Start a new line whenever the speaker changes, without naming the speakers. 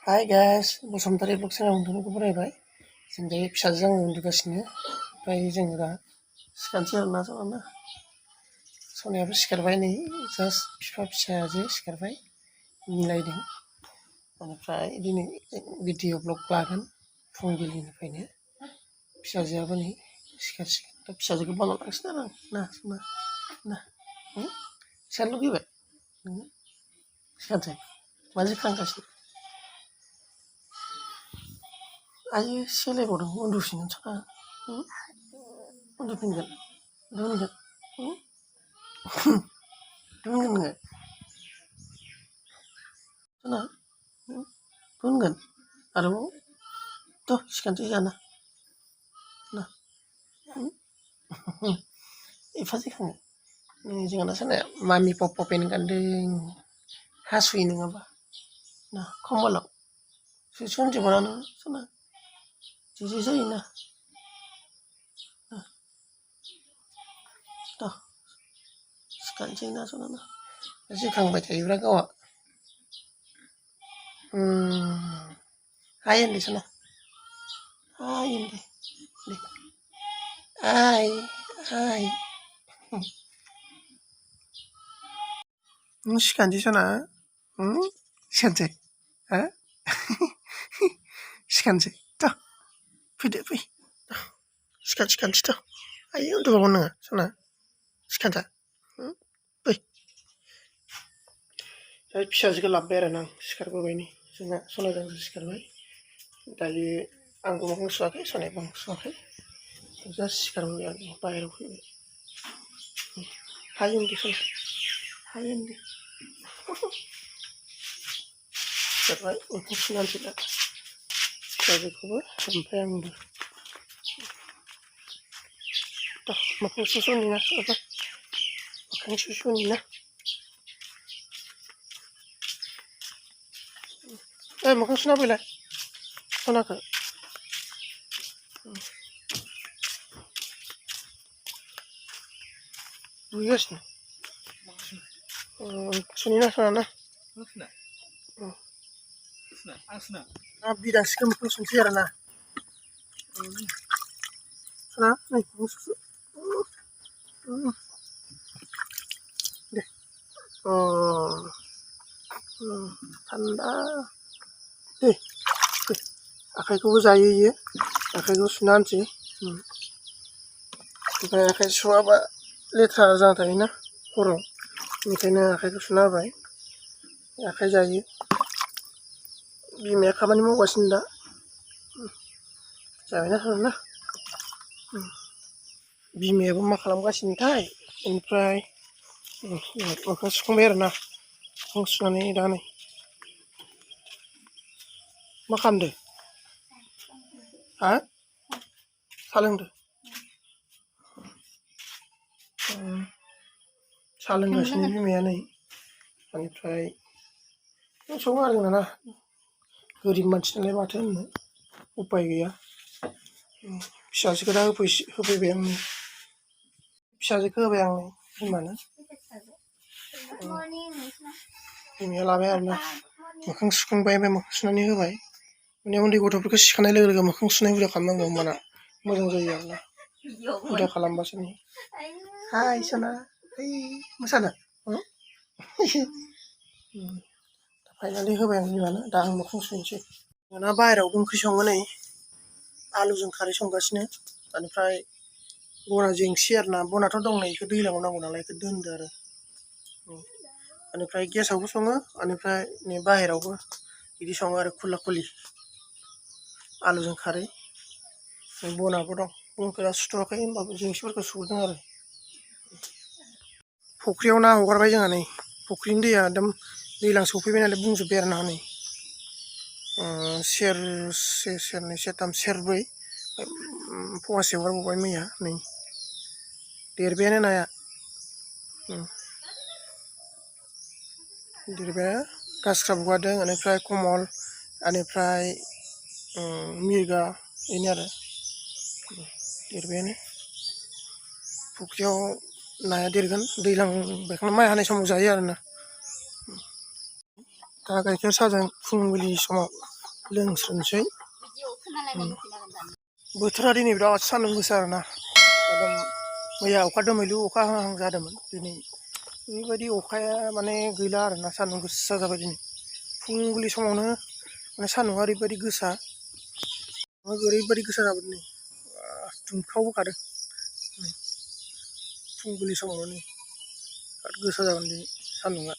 Hi guys Basumatary blog चेनेलाव नोंथांखौ बरायबाय। जों दायो फिसाजों आं उन्दुगासिनो, ओमफ्राय जों दा सिखारनोसै आरोना सनाना। सनायाबो सिखारबाय नै जास्ट बिफा फिसाजो सिखारबाय मिलायदों। ओमफ्राय दिनै भिडिअ ब्लग लागोन फुंबिलिनिफ्रायनो। फिसाजोआबो नै सिखारसिगोन, दा फिसाजोखौ बानाव लांसिगोन आरो आं ना सना ना। सिखारनो लुगैबाय नोङो? सिखारसै माजों खांगासिनो? आयो सोलायबावदों उन्दुफिनगोनसो ना उन्दुफिनगोन दोनगोन दोनगोन नोङो सना दोनगोन आरोबाव थ' सिखारनोसै जाना ना एफा जाखाङो नै जोंहाना सोनाया मामि पप्पा पेन्ट गानदों हासुयो नङाबा ना खमबलाव सोसनजोबा नोङो सना जे जायोना थ' सिखारनोसै ना सना जोखांबाय थायोब्रा गावहा हाय होनदो सना हाय होनदो दे हाय हाय नों सिखारनोसै सना सिखारनोसै हा सिखारनोसै थ' फैदो फै सिखारनोसै थ' आयै उन्दुबावगोन नोङो सना सिखारनोसै फै दा फिसाजोखौ लाबोबाय आरो ना आं सिखारबोबाय नै जोंना सनाजों सिखारबाय दायो आंबो मोखां सुवाखै सनायाबो मोखां सुवाखै जास्ट सिखारबोबाय आरो बाहेरायाव फैबाय हाय होनदो सना हाय होनदो सिखारबाय मोखां सुनानैसै दा फिसाजोखौबो ओमफ्राय आंबो थ' मोखां सुस'नि ना एबा मोखां सुस'नि ना मोखां सुना फैलाय सनाखौ दुगैगासिनो सुनि ना सना ना बिदांसिखौ मोखां सुनोसै आरो ना सना नै मोखां सुसु दे थान्दा दे दे आखाइखौबो जायो इयो आखाइखौ सुना होनोसै ओमफ्राय आखाइ सुवाबा लेथ्रा जाना थायोना खर'आव बेनिखायनो आखाइखौ सुना होबाय आखाइ जायो बिमाया खामानि मावगासिनो दा जाबायना सना बिमायाबो मा खालामगासिनोथाय ओमफ्राय मोखां सुखांबाय आरो ना मोखां सुनानै दा नै मा खालामदो हा साहा लोंदो साहा लोंगासिनो बिमाया नै बेनिफ्राय सङो आरो जोंना ना गोरिब मानसि नालाय माथो होननो उपाय गैया फिसाजोखौ दा होफैबाय आं फिसाजोखौ होबाय आं बिमानो बिमाया लाबाय आरो ना मोखां सुखांबाय ओमफ्राय मोखां सुनानै होबाय माने उन्दै गथ'फोरखौ सिखारनाय लोगो लोगो मोखां सुनाय हुदा खालामनांगौ होमबाना मोजां जायो आरो ना हुदा खालामबासो नै हाय सना ओइ मोसानो फाइनालि होबाय आं बिमानो दा आं मोखां सुनोसै दाना बाहेरायावबो ओंख्रि सङो नै आलुजों खारै संगासिनो बेनिफ्राय बना जेंसि आरो ना बनाथ' दं नै बेखौ दैज्लाङाव नांगौ नालाय बेखौ दोनदो आरो बेनिफ्राय गेसावबो सङो बेनिफ्राय नै बाहेरायावबो बिदि सङो आरो खुला खुलि आलुजों खारै बनाबो दं बनखौ दा सुथ'वाखै होमबाबो जेंसिफोरखौ सुदों आरो फुख्रियाव ना हगारबाय जोंहा नै फुख्रिनि दैया एकदम दैज्लां सफैबाय नालाय बुंजोब्बाय आरो ना नै सेरसे सेरनै सेरथाम सेरब्रै फवासे हगारबावबाय मैया नै देरबायानो नाया देरबाय गासक्राब हगारदों बेनिफ्राय कमल बेनिफ्राय मिरगा बेनो आरो देरबायानो फुख्रियाव नाया देरगोन दैज्लां बेखौनो माइ हानाय समाव जायो आरो ना दा गाइखेर साहाजों फुंबिलि समाव लोंस्रोनोसै बोथोरा दिनै बिराद सान्दुं गोसा आरोना एकदम मैया अखा दोमैलु अखा हाहां जादोंमोन दिनै बेबायदि अखाया माने गैला आरोना सान्दुं गोसा जाबाय दिनै फुंबिलि समावनो माने सान्दुंआ ओरैबायदि गोसा ओरैबायदि गोसा जाबाय दिनै दुंखावबोखादों फुंबिलि समावनो नै बिराद गोसा जागोन दिनै सान्दुंआ